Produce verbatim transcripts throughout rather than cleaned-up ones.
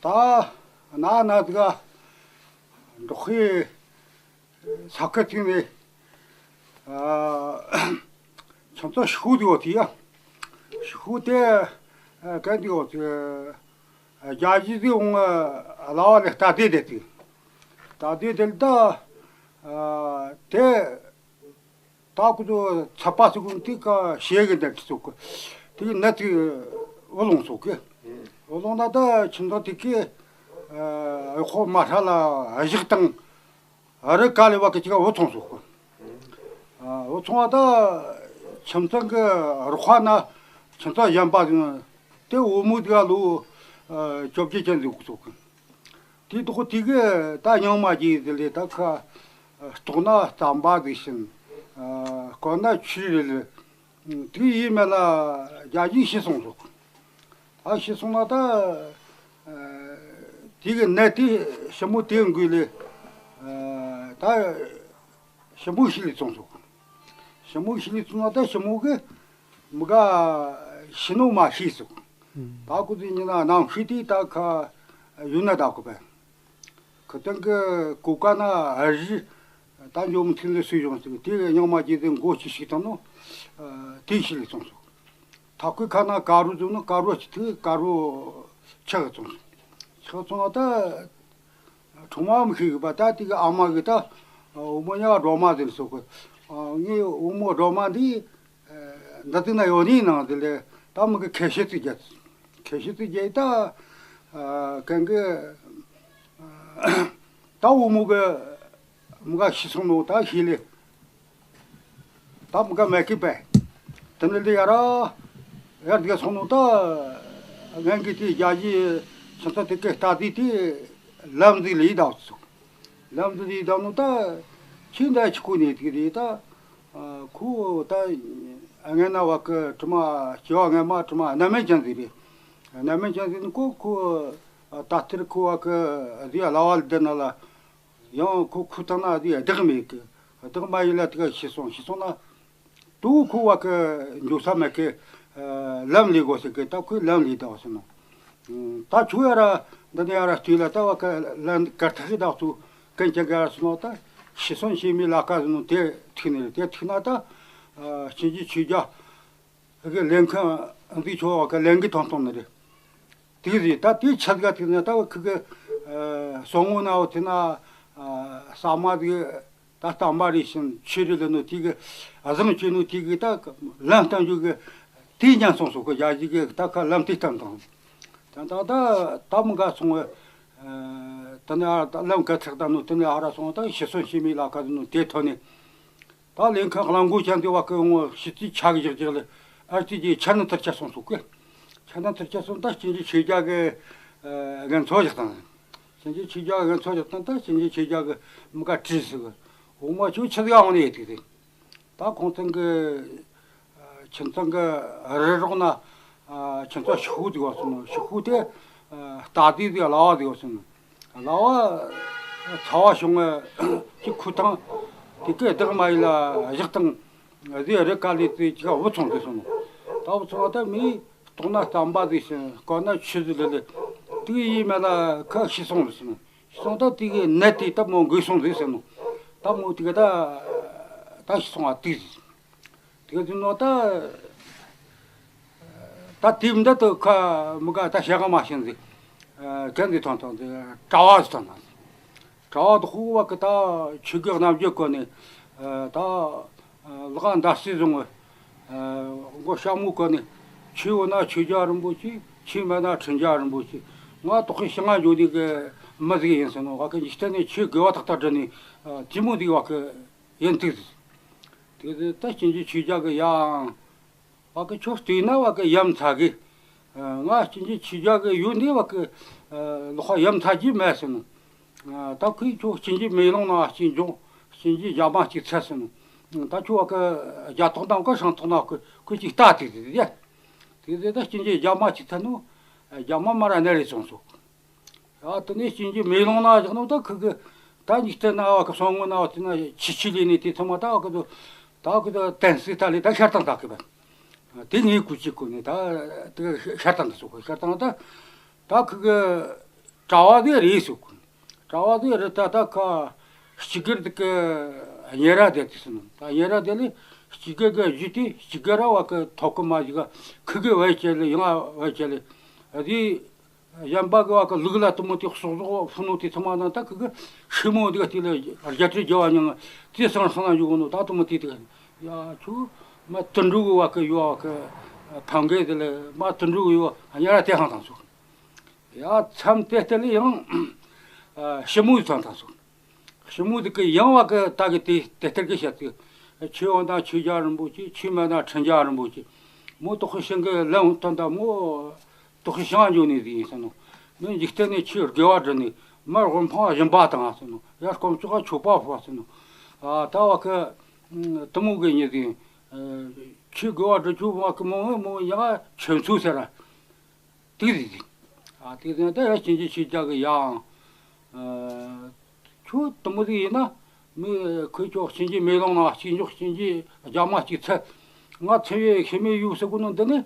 ད་ན་ན་ཟིག་འབྲོག་ཁའི་ས་ཁུལ་ཐིག་ནས་ཁྱིམ་ཚང་ཤི་ཁུག་དེ་འོ་དེ་ཡ། ཤི་ཁུག་དེ་གན་དེ་འོ་དེ་རྒྱ་གཞིས་དེ་འོང་གླ་བ་ལས་རྟ་དེ་དེ་དེ་རྟ་དེ་དེ་ད་དེ། ད་ཁོ་ཚོ་ཚ་པ་ཚོ་ཀུན་དེ་ཀ་ཞེ་གི་འདྲ་ཅི་ཚོ་ཀུ་དེ་གི་ནད་དེ་འུ་ལོང་ཚོ་ཀི་འུ་ལོང་ན་ད་ཁྱིམ་ཚང་དེ་ཀི་ཨ་ཁོ་མ་ཧྲ་ལ་བཞག་དང་རི་ཀ་ལས་བ་ཀི་ཅི་ག་འུ་ཚོང་ཚོ་ཀུ་འུ་ཚོང་བ་ད་ཁྱིམ་ཚང་གི་རོགས་ན་ཁྱིམ་ཚང་གཞན་པ་དེ་འུ་མོ་དེ་ག་ལོ་བཅོ་བརྒྱད་ཅན་ཟིག་ཚོ་ཀུ། དེ་ཐོག་དེ་གི་ད་རྙིང་མ་རྗེས་ཟེར་ལས་ད་ཁ་ལྟོགས་ན་རྩམ་པ་ཟིག་བྱིན། དཀོན་ན་ཆུ་རེ་ལས། དེ་ཡིན་མེད་ལ་རྒྱ་གཞིས་ཤི་སོང་ཟོག་ད་ཤི་སོང་ན་ད་དེ་གི་ནད་དེ་ཞི་མོ་དེ་འགོས་ལས་ད་ཞི་མོ་ཤི་ལས་སོང་ཟོག་ཞི་མོ་ཤི་ལས་སོང་ན་ད་ཞི་མོ་གི་མི་ག་ཤི་ནོ་མ་ཤེས་སོག་ད་ཁོ་ཚོ་ཉིན་ན་ནམ་ཤི་དེ་ད་ཁ་ཡུལ་ན་ད་ཁོ་པས། ཁུ་ཏང་གི་གོ་ཀ་ན་ཨ་རི་ད་འཇོ་མི་ཐིག་ལེ་སུས་བྱུང་ཟིག་དེ་གི་རྙིང་མ་རྗེས་དེ་མགོ་ཅི་ཞིག་བཏང་ནོ། དེ་ཤི་ལས་སོང་སོང་། ཐག་གི་ཁ་ན་དཀར་རོ་བཟུང་ནོ་དཀར་རོ་ཅི་ཐིག་དཀར་རོ་ཆག་སོང་སོང་། ཆག་སོང་ད་ཁྲོ་མ་མི་ཤེས་གི་པ་ད་དེ་གི་ཨ་མ་གི་ད་འོ་མོ་ཉག་སྒྲོལ་མ་ཟེར་སོག་གི་ངའི་འོ་མོ་སྒྲོལ་མ་འདི་འདི་དུ་ན་ཡོད་ནི་ནང་དེ་ལས་ད་མི་གི་ཁེ་ཤི་ཙི་རྒྱ་ཁེ་ཤི་ཙི་རྒྱ་ད་གན་གི་ད་འོ་མོ་གི་མི་ག་ཤི་སོང་ནོ་ད་ཤི་ལེ། ད་མི་ག་མེད་གི་པས། དེ་ནི་ལེ་ཡ་ར་ཡར་དེ་སོང་ནོ་ད་ངན་གི་དེ་རྒྱ་ཡི་ཁྱིམ་ཚང་དེ་གི་རྟ་དེ་དེ་ལམ་འདི་ལེ་ཡི་ད་སོང་། ལམ་འདི་ལེ་ཡི་ད་ནོ་ད་ཁྱི་འདྲ་ཁྱི་ཁོ་ནས་དེ་རེད་ད། ཁོ་ད་ངན་ན་བ་གི་དྲི་མ་སྐྱེ་བ་སྔ་མ་དྲི་མ་རྣམ་སྨིན་ཅན་ཟིག་རེད། རྣམ་སྨིན་ཅན་ཟིག་ནི་ཁོ་ཁོ་ད་ལྟར་ཁོ་བ་གི་དེ་ལ་བ་ལ་འདི་ན་ལ། ཡང་ཁོ་ཁུ་ཐང་ན་དེ་བདག་མེད་གི། བདག་མ་ཡིན་ལ་དེ་ག་ཤི་སོང་ཤི་སོང་ན། དུ་ཁོ་བ་གི་འཇུག་ས་མེད་གི། ལམ་ལས་དགོས་ཟེར་གི་ད་ཁོས་ལམ་ལས་དགོས་ཟེར་ནོ། ད་ཁྱོད་ཡ་ར་འདི་ནས་ཡ་ར་བལྟས་ལ་ད་བ་གི་ལམ་གར་ཐག་གི་བདག་ཚུ་ཀན་ཅན་ག་ར་སོང་ན་ད་ཤི་སོང་ཤི་མི་ལ་ཀ་ཟེར་ནོ་དེ་ཐུག་ནས་རེད་དེ་ཐུག་ན་ད། སྤྱིན་གྱི་ཆོས་རྒྱལ། ཁི་གི་ལེན་མཁན་འདི་ཆོ་ག་ལེན་གི་ཐོང་ཐོང་ནི་རེད། དེ་རེད་ད་དེ་ཆ་ག་དེ་ནས་ད་ཁི་གི་སོང་ངོ་ན་འོ་དེ་ན་ས་མ་དེ་ད་བསྟན་པ་རེད་ཤིང་ཆོས་རེད་ལ་ནོ་དེ་གི་བཟང་ཆོས་ནོ་དེ་གི་ད་ལམ་བསྟན་རྒྱུ་གི་དེ་ཉན་སོང་སོ་གི་ཡ་གི་གི་ད་ཁ་ལམ་དེ་བསྟན་དང་། ད་ད་ད་ད་མི་འགའ་སོང་བ། དེ་ནས་ཨ་ད་ལམ་ག་ཚག་ད་ནོ་དེ་ནས་ཨ་ར་སོང་བ་ད་ཤི་སོང་ཤི་མི་ལ་ཁ་ནོ་དེ་ཐོན་ནས། ད་ལེན་མཁན་གླང་མགོ་ཅན་དེ་བ་ཀི་ངོ་ཤི་ཚིག་ཆག་བཞག་བཞག་ལ་ཨར་ཙི་ཅི་ཆ་ནི་ཐར་ཆ་སོང་སོ་ཀི། ཆ་ནི་ཐར་ཆ་སོང་ད་སྤྱིན་གྱི་ཆོས་རྒྱལ་གི་རྒན་ཚོ་བཞག་དང་། སྤྱིན་གྱི་ཆོས་རྒྱལ་རྒན་ཚོ་བཞག་དང་ད་སྤྱིན་གྱི་ཆོས་རྒྱལ་གི་མི་ཀ་བྲིས་སུ་གི་འོ་མ་ཆུ་ཆི་ཟིག་འོང་ནས་ཡོད་དུས་དེ། ད་ཁོང་ཚང་གི་ཁྱིམ་ཚང་གི་རི་རོག་ན་ཁྱིམ་ཚང་ཤི་ཁུག་དེ་བ་སོང་ནོ་ཤི་ཁུག་དེ་རྟ་དེ་དེ་གླ་བ་དེ་བ་སོང་ནོ། གླ་བ་ཚ་བ་བྱུང་བ་ཅིག་ཁུ་ཐང་དེ་གི་བདག་མ་ཡིན་ལ་བཞག་དང་དེ་རི་ཀ་ལི་དེ་ཅིག་བུ་ཚོང་དེ་སོང་ནོ། ད་བུ་ཚོང་བ་ད་མི་ལྟོགས་ན་རྩམ་པ་དེ་ཤིང་དཀོན་ན་ཆུ་དེ་ལི་ལི་དེ་ཡིན་མེད་ལ་ཁ་ཤི་སོང་ལ་སོང་ནོ། ཤི་སོང་ད་དེ་གི་ནད་དེ་ད་མོ་འགོས་སོང་དེ་སོང་ནོ། ད་མོ་དེ་གི་ད་ད་ཤི་སོང་བ་དེ་རེད། དེ་ཚོ་ནོ་ད། ད་དེ་འདི་ཏུ་ཁ་མི་ག་ད་ཞག་མ་ཤིང་ཟིག་གན་ཟིག་ཐོན་ཐོན་ཟིག་གྲྭ་བ་ཟིག་ཐོན་ཐོན་ཟིག་གྲྭ་བ་དུ་ཧུ་བ་གི་ད་ཆོས་གི་རྣམ་འགྱུར་གོ་ནས་ད་ལག་འདར་སི་བཟུང་བ་མགོ་ཤ་མོ་གོ་ནས་ཆོས་འོ་ན་ཆོས་རྒྱལ་རིན་པོ་ཆེ་ཆོས་མེད་ན་ཁྲིམས་རྒྱལ་རིན་པོ་ཆེ། ང་དོག་གི་ཤི་ང་འཇོག་ནི་གི་མི་ཟིག་ཡིན་ཟེར་ནོ་བ་གི་འཇིག་རྟེན་ནས་ཆོས་དགེ་བ་ཏག་ཏག་བསྒྲུབས་ནས་དེ་མོ་ཟིག་བ་གི་ཡིན་ཐུག་ཟིག་དེ་ད་སྤྱིན་གྱི་ཆོས་རྒྱལ་གི་ཡང་། བ་གི་ཁྱོད་བལྟས་ན་བ་གི་ཡ་མཚན་གི། ང་སྤྱིན་གྱི་ཆོས་རྒྱལ་གི་ཡུལ་འདི་བ་གི། ལོག་ཡ་མཚན་གྱི་མེད་ཟེར་ནོ། ད་ཁོས་ཁྱོད་སྤྱིན་གྱི་མེ་ལོང་ན་སྤྱིན་འཇོག་སྤྱིན་གྱི་རྒྱ་མ་གཅིག་ཚད་ཟེར་ནོ། ད་ཁྱོད་བ་གི་རྒྱ་ཐོག་དང་གི་ཤང་ཐོག་ན་ཁོས་ཁོས་གཅིག་ལྟ་དེ་དེ་དེ། དེ་དེ་ད་སྤྱིན་གྱི་རྒྱ་མ་གཅིག་ཚད་ནོ། རྒྱ་མ་མ་ར་ནེ་རེ་སོང་སོ། ཡ་དེ་ནས་སྤྱིན་གྱི་མེ་ལོང་ན་བཞག་ནོ་ད་ཁི་གི་ད་འཇིག་རྟེན་ན་བ་གི་སོང་ངོ་ན་བ་དེ་ན་ཆི་ཆི་ལས་ནས་དེ་ཚང་མ་ད་བ་གི་དོ་ད་བ་གི་དོ་དན་སི་ད་ལས་ད་ཤར་དང་ད་གི་བ་དེ་ངའི་གུ་ཅི་གུ་ནས་ད་དེ་ཤར་དང་ད་སོ་གི་ཤར་དང་ད་ད་ཁི་གི་ གྲྭ་བ་དེ་རེད་ཟེར་གོ། གྲྭ་བ་དེ་རེད། ད་ད་ཁ་སྐྱིད་སྒར་དེ་གི་གཉེར་ར་དེ་དེ་སོང་། ད་གཉེར་ར་དེ་ལས་སྐྱིད་སྒར་གི་བཞུགས་དེ་སྐྱིད་སྒར་ར་བ་གི་ཐོག་གི་མ་ཞིག་ག་ཁུ་གི་བས་བྱས་ལས་ཡང་བས་བྱས་ལས་དེ། གཞན་པ་གི་བ་གི་ལུག་ལ་དུ་མོ་དེ་གསོག་གསོག་ཕུ་ནུ་དེ་ཚང་མ་ན་ད་ཁུ་གི་ཤི་མོ་དེ་ག་དེ་ལས་རྒྱ་ཁྲི་རྒྱ་བ་མྱང་དེ་སང་སང་ན་ཡོད་གོ་ནོ། ད་དུ་མོ་དེ་དེ་ག་ཡ་ཁྱོད་མ་དུད་འགྲོ་གི་བ་གི་ཡོ་བ་གི་ཕམ་གི་དེ་ལས་མ་དུད་འགྲོ་གི་ཡོ་གཉེར་ར་དེ་ཧང་དང་སོང་། ཡ་མཚམས་དེ་ལྟར་ལས་ཡང་ཞི་མོ་ཡི་ཚང་དང་སོང་། ཞི་མོ་དེ་གི་ཡང་བ་གི་ད་གི་དེ་དེ་ལྟར་གི་བཤད་དུས། ཆོས་འོང་དང་ཆོས་རྒྱལ་རིན་པོ་ཆེ། ཆོས་མེད་དང་ཁྲི་རྒྱལ་རིན་པོ་ཆེ། མོ་དོག་ཤིང་གི་ལན་འོང་དང་ད་མོ་དོག་ཤིང་འཇོག་ནས་ཟིན་ཡིན་ཟེར་ནོ། མི་འཇིག་རྟེན་ནས་ཆོས་དགེ་བ་བསྒྲུབས་ནས་མར་དབུ་འཕང་བཞིན་པ་དང་ཟེར་ནོ། ཡར་དཀོན་མཆོག་ག་མཆོད་པ་ཕུལ་ཟེར་ནོ། ད་བ་གི་དུ་མོ་གི་ཉི་ཟིན། ཆོས་དགེ་བ་སྒྲུབ་ཆོག་བ་གི་མོ་མོ་ཡ་ཆོས་མཚོ་ཟེར་ར། དེ་རེད། ཨ་དེ་ཟེར་ན་ད་ཡང་ཕྱིན་ཅི་ཆོས་རྒྱལ་གི་ཡང་། ཨ་ཁྱོད་དུ་མོ་ཟིག་ཡིན་ན་མི་ཁོས་ཁྱོད་ཕྱིན་ཅི་མེ་ལོང་ན་གཅིག་འཇོག་ཕྱིན་ཅི་རྒྱ་མ་གཅིག་འཚལ། ང་འཚལ་བའི་ཤི་མི་ཡུལ་ཟེར་གོ་ནོ་འདི་ནི།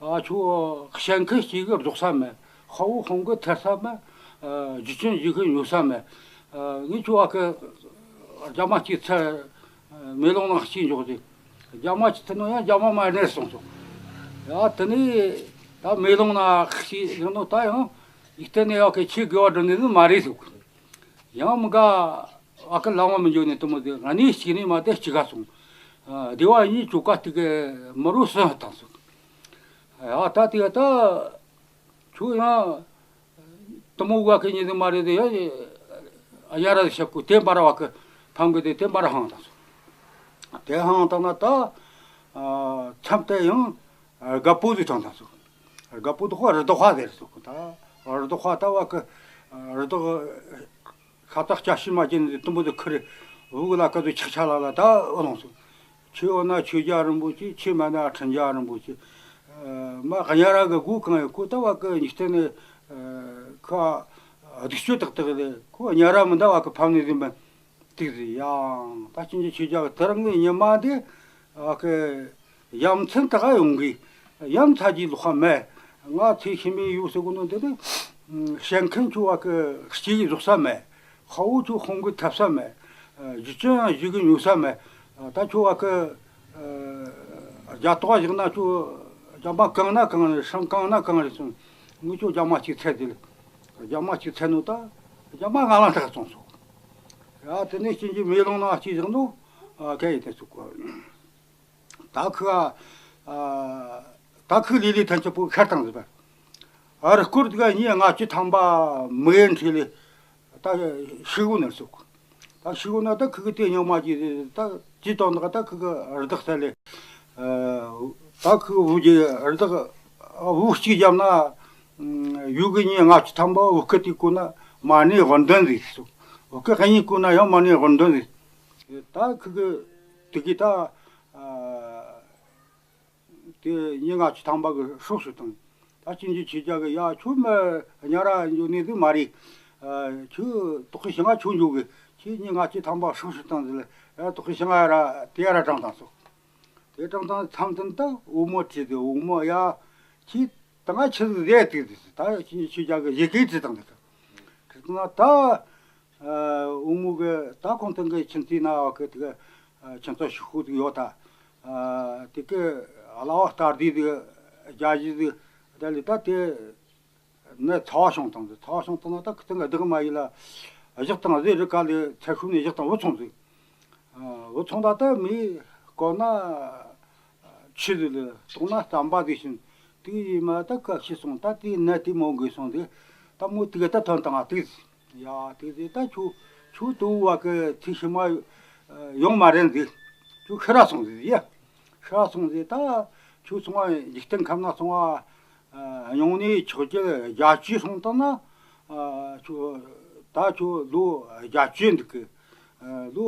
ཨ་ཁྱོད་ཞལ་མཁན་གཅིག་གི་རྫོགས་ས་མེད། དཔའ་བོ་ཧོང་གི་ཐར་ས་མེད། ཨ་རྒྱུ་ཅན་ཞིག་གི་ཉོ་ས་མེད། ཨ་ངས་ཁྱོད་ཨ་ཁི་རྒྱ་མ་གཅིག་འཚལ། མེ་ལོང་ནང་གཅིག་འཇོག་སྟེ། རྒྱ་མ་གཅིག་འཚལ་ནོ་ཡང་རྒྱ་མ་མ་གནས་སོང་སོང་། ཡ་དེ་ནས་ད་མེ་ལོང་ནང་གཅིག་ཡོང་ནོ་ད་ཡང་འཇིག་རྟེན་ནས་ཡག་གི་ཆོས་དགེ་བ་སྒྲུབ་ནི་ནི་མ་རེད་ཟེར། ཡང་མི་དགའ་བ་གི་ལམ་བ་མི་འཇོག་ནས་དུ་མོ་དེ་ང་ནི་གཅིག་ནས་མ་དེ་གཅིག་ག་སོང་། སྡེ་བ་གཉིས་བཅུ་ཀ་དེ་གི་མི་རོ་སུན་བཏང་སོང་། ཡ་ད་དེ་ད། ཁྱོད་ཡང་དུ་མོ་བ་གི་ཉི་ཟིག་མ་རེད་དེ་ཡ། ཡ་ར་ཞབས་ཀུ་དེ་འབར་བ་གི་ཕམ་གི་དེ་དེ་འབར་ཧང་དང་སོ། དེ་ཧང་དང་ན་ད་མཚམས་དེ་ཡང་རྒད་པོ་ཟིག་དྲངས་དང་སོ། རྒད་པོ་དེ་ཁོ་རི་དྭགས་ཟེར་སོ། ད་རི་དྭགས་ད་བ་གི་རི་དྭགས་ཤ་སྟག་སྐྱ་ཤི་མ་ཅན་དེ་དུ་མོ་དེ་ཁུར་བུག་ལ་ཀ་དུ་ཆག་ཆག་ལ་ལ་ད་ཨོ་ལོང་སོ། ཆོས་ཡོད་ན་ཆོས་རྒྱལ་རིན་པོ་ཆེ། ཆོས་མེད་ན་ཁྲི་རྒྱལ་རིན་པོ་ཆེ། མ་གཉའ་ར་གི་སྒོ་གང་ཡོད་ཁོ་ལྟ་བ་གི་ཉིག་སྟེ་ནས་ཁ་སྡིག་སྤྱོད་དག་དག་ལས་ཁོ་གཉའ་ར་མི་འདའ་བ་གི་ཕམ་ནས་ཟིན་པ་དེ་རེད། ཡང་ད་ཕྱིན་ཅི་ཆོས་རྒྱལ་གི་དེ་རིང་གི་ཉི་མ་འདི་གི་ཡ་མཚན་དག་ཡོང་གི་ཡ་མཚན་གྱི་ལོག་ཁ་མེད། ང་ཚེ་ཤི་མི་ཡོད་ཟེར་གོ་ནོ་འདི་ནི་བཤད་མཁན་ཆོ་བ་གི་སྐྱེ་གི་རྫོགས་ས་མེད། དཔའ་བོ་ཁྱོད་ཧོང་གི་ཐབས་ས་མེད། རྒྱུ་ཅན་ཡང་ཞིག་གི་ཉོ་ས་མེད། ད་ཁྱོད་བ་གི་རྒྱ་ཏོག་བཞག་ན་ཁྱོད་རྒྱ་མ་གང་ན་གང་རེད། སྲང་གང་ན་གང་རེད་སོང་། ངས་ཁྱོད་རྒྱ་མ་གཅིག་འཚལ་དེ་ལ། རྒྱ་མ་གཅིག་འཚལ་ནོ་ད་རྒྱ་མ་ང་ལ་ཐག་བཙོང་སོང་། ཡ་དེ་ནས་ཕྱིན་ཅི་མེ་ལོང་ན་གཅིག་བཞག་ནོ། གལ་ཡིན་དེ་ཚོ་གོ། ད་ཁུ་ཨ། ད་ཁུ་ལི་ལི་ཐན་ཆ་པོ་ཤར་དང་ཟེར་བ། ཨ་རི་སྐོར་དུ་ག་ཉིན་ལྔ་བཅུ་ཐམ་པ་མི་ཡན་ཁྲི་ལི་ད་ཤི་གུ་ནར་སོག་ད་ཤི་གུ་ན་ད་ཁུ་གི་དེ་ཉོ་མ་ཅི་ད་ཅི་དང་ད་ད་ཁུ་གི་རི་དྭགས་ས་ལེ། ད་ཁུ་བུ་ཇི་རི་དྭགས་བུ་གཅིག་བརྒྱབ་ན་ཡུ་གི་ཉིན་ལྔ་བཅུ་ཐམ་པ་བུ་ཁུ་དེ་གུ་ན་མ་ནི་དགོན་དོན་ཟིག་སོག་བུ་ཁུ་གཉིས་གུ་ན་ཡང་མ་ནི་དགོན་དོན་ཟིག་ད་ཁུ་གི་དེ་གི་ད། དེ་ཉིན་ལྔ་བཅུ་ཐམ་པ་གི་སྲོག་ཤོར་དང་། ད་ཕྱིན་ཅི་ཆོས་རྒྱལ་གི་ཡ་ཁྱོད་མི་གཉའ་ར་འཇོག་ནི་དེ་མ་རེད། ཁྱོད་དོག་གི་ཤི་ང་ཁྱོད་འཇོག་གི་ཁྱོད་ཉིན་ལྔ་བཅུ་ཐམ་པ་སྲོག་ཤོར་དང་ཟེར་ལ་ཡ་དོག་གི་ཤི་ང་ཡ་ར་དེ་ཡ་ར་དྲངས་དང་སོ། དེ་དྲངས་དང་མཚམས་དུ་ད་འོག་མོ་བྲིས་ཏེ་འོག་མོ་ཡ་ཁྱོད་ད་ང་ཆི་ཟིག་རེད་དེ་ད་ཕྱིན་ཅི་ཆོས་རྒྱལ་གི་ཡི་གེ་བྲིས་དང་དེ་ད་ཁྲིད་ན་ད། འོ་མོ་གི་ད་ཁོང་ཐང་གི་ཁྱིམ་མཚེས་ན་བ་གི་དེ་གི་ཁྱིམ་ཚང་ཞིག་ཤོག་དེ་གི་ཡོད་ད། དེ་གི་གླ་བ་སྟར་དེ་དེ་རྒྱ་གཞི་དེ་དེ་ལས་ད་དེ་ནི་ཚ་བ་བྱུང་དང་དེ་ཚ་བ་བྱུང་དང་ན་ད་ཁི་ཐང་གི་བདག་མ་ཡིན་ལ་བཞག་དང་ཟེ་རི་ཀ་ལས་ཚ་ཤུག་ནས་བཞག་དང་བུ་ཚོང་ཟིག་བུ་ཚོང་ད་ད་མི་དཀོན་ན་ཆི་ཟིག་ལས་བཏུང་ན་རྩམ་པ་དེ་བཞིན་དེ་ཡིན་མ་ད་ཀ་ཤི་སོང་ད་དེ་ནད་དེ་མོ་འགོས་སོང་དེ་ད་མོ་དེ་གི་ད་ཐོན་དང་ང་དེ་ཟིག་ཡ་དེ་དེ་ད་ཁྱོད་ཁྱོད་དུ་བ་གི་ཚེ་ཕྱི་མ་ཡོང་མ་རན་ཟིག་ཁྱོད་ཤི་ར་སོང་ཟིག་ཡ། ཤི་ར་སོང་ཟིག་ད་ཁྱོད་སོང་བ་འཇིག་རྟེན་ཁམས་ན་སོང་བ་ཡོང་ནས་ཆོག་རྒྱུ་རྒྱ་ཆུ་སོང་དང་ན། ཁྱོད་ད་ཁྱོད་ལོ་རྒྱ་ཆུ་འདུག་གི་ལོ་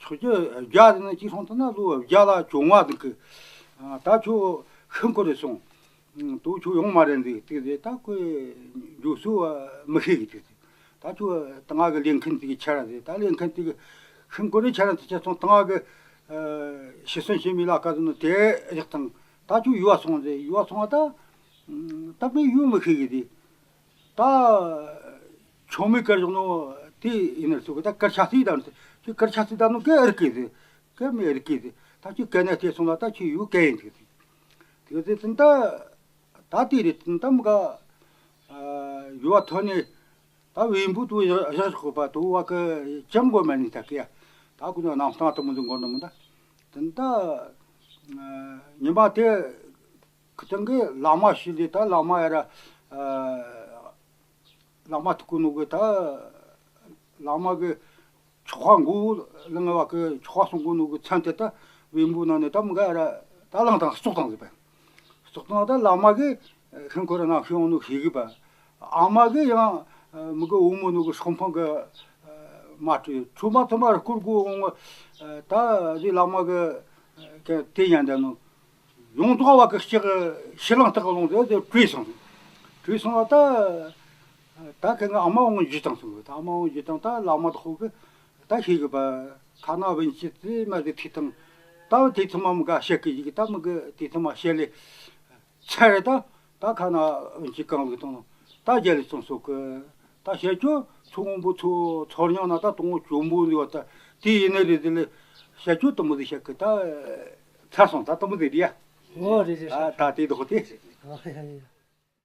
ཆོག་རྒྱུ་རྒྱ་དེ་ན་ཅི་སོང་དང་ན་ལོ་བརྒྱ་ལ་བཅོ་ལྔ་འདུག་གི་ད་ཁྱོད་ཤི་འཁོར་རེ་སོང་། དུ་ཆུ་ཡོང་མ་རན་ཟིག་དེ་ཟེ་ད་ཁོས་རྒྱུ་སུ་མི་ཤེས་གི་དེ་ཟེ་ད་ཆུ་ད་ང་གི་ལེན་མཁན་དེ་གི་ཆ་ར་ཟེ་ད་ལེན་མཁན་དེ་གི་ཤིང་ཀོ་རི་ཆ་ར་དེ་ཆ་སོང་ད་ང་གི་ཤི་སོན་ཤི་མི་ལ་ཀ་ཟེ་ནོ་དེ་ཡག་དང་ད་ཆུ་ཡུ་བ་སོང་ཟེ་ཡུ་བ་སོང་བ་ད་ད་མི་ཡུ་མི་ཤེས་གི་དེ། ད་ཆུང་མའི་སྐར་བཞག་ནོ་དེ་ཡིན་ནར་སོ་གི། ད་སྐར་ཆ་སྲིད་ད་ནོ་དེ་སྐར་ཆ་སྲིད་ད་ནོ་གི་ཨེར་ཀི་ཟེར། གི་མི་ཨེར་ཀི་ཟེར། ད་ཁྱོད་གན་ནས་བལྟས་སོང་ལ་ད་ཁྱོད་ཡུལ་གན་ཡིན་ཟེར། དེ་ཟེར་ཙང་ད་ད་དེ་རེད། ད་མི་ག་ཡུལ་བ་ཐོན་ནས། ད་བེམ་པོ་དུ་བཞག་བཞག་ཤོག་པ་དུ་བ་གི་ཅམ་གོ་མ་ནི་ད་གི་ཡ། ད་ཁོ་ན་ནང་སྟངས་དུ་མི་འཛིན་གོ་ནི་མི་ད། དེ་ད་ཉི་མ་དེ་ཁི་ཐང་གི་བླ་མ་ཞིག་ལས། ད་བླ་མ་ཡ་ར་བླ་མ་ཐུག་གོ་ནོ་གི། ད་བླ་མ་གི་ཆོག་པ་མགོ་ལ་ང་བ་གི་ཆོག་པ་སོང་གོ་ནོ་གི་མཚན་དེ་ད་བེམ་པོ་ནང་ནས་ད་མི་ག་ཡ་ར་ད་བླངས་དང་བཙོག་དང་ཟེར་པ། བཙོག་དང་ད་བླ་མ་གི་ཤིང་འཁོར་ནང་ཤི་འོང་ནོ་ཤེས་གི་པ། ཨ་མ་གི་ཡང་མི་གི་འོ་མོ་ནོ་གི་སྲོག་ཕང་གི་མ་བྲོས། ཁྲོ་མ་ཐོ་མ་རུ་སྐོར་གོ་འོང་། ད་རི་བླ་མ་གི་གི་དེ་ཡང་འདྲ་ནོ། ཡོངས་རྫོགས་བ་གི་ལྕགས་ཤི་ལང་སྟག་གི་ལོང་དེ་དེ་བྲོས་སོང་། བྲོས་སོང་བ་ད། ད་ཁི་ང་ཨ་མ་འོང་འཇུ་དང་སོང་གི། ད་ཨ་མ་འོང་འཇུ་དང་ད་བླ་མ་དེ་ཁོ་གི་ད་ཤེས་གི་པ། ཁ་ན་བུན་ཅི་ཙི་མ་དེ་ཐིག་དང་། ད་དེ་ཚོ་མ་མི་ག་བཤད་གི་ཡི་གི། ད་མི་གི་དེ་ཚོ་མ་བཤད་ལེ། ཚར་རེ་ད་ད་ཁ་ན་འོན་ཅི་གང་ལུགས་དང་ད་རྒྱལ་ལ་ཙང་སོགས་ཀི། ད་བཤད་ཆོག་ཚོ་སྔོན་པོ་ཚོ་ཚོར་མྱང་ན་ད་དང་བོ་གྱོན་པོ་འདུག་བ། ད་དེ་ཡིན་ནི་རེད། དེ་ལས་བཤད་ཆོག་དང་པོ་དེ་བཤད་ཀི། ད་ཚར་སོང་། ད་དང་པོ་དེ་རེད་ཡ། ཨོ་རེད་རེད། ད་ད་དེ་དོག་དེ། ཨོ་ཡ་ཡ།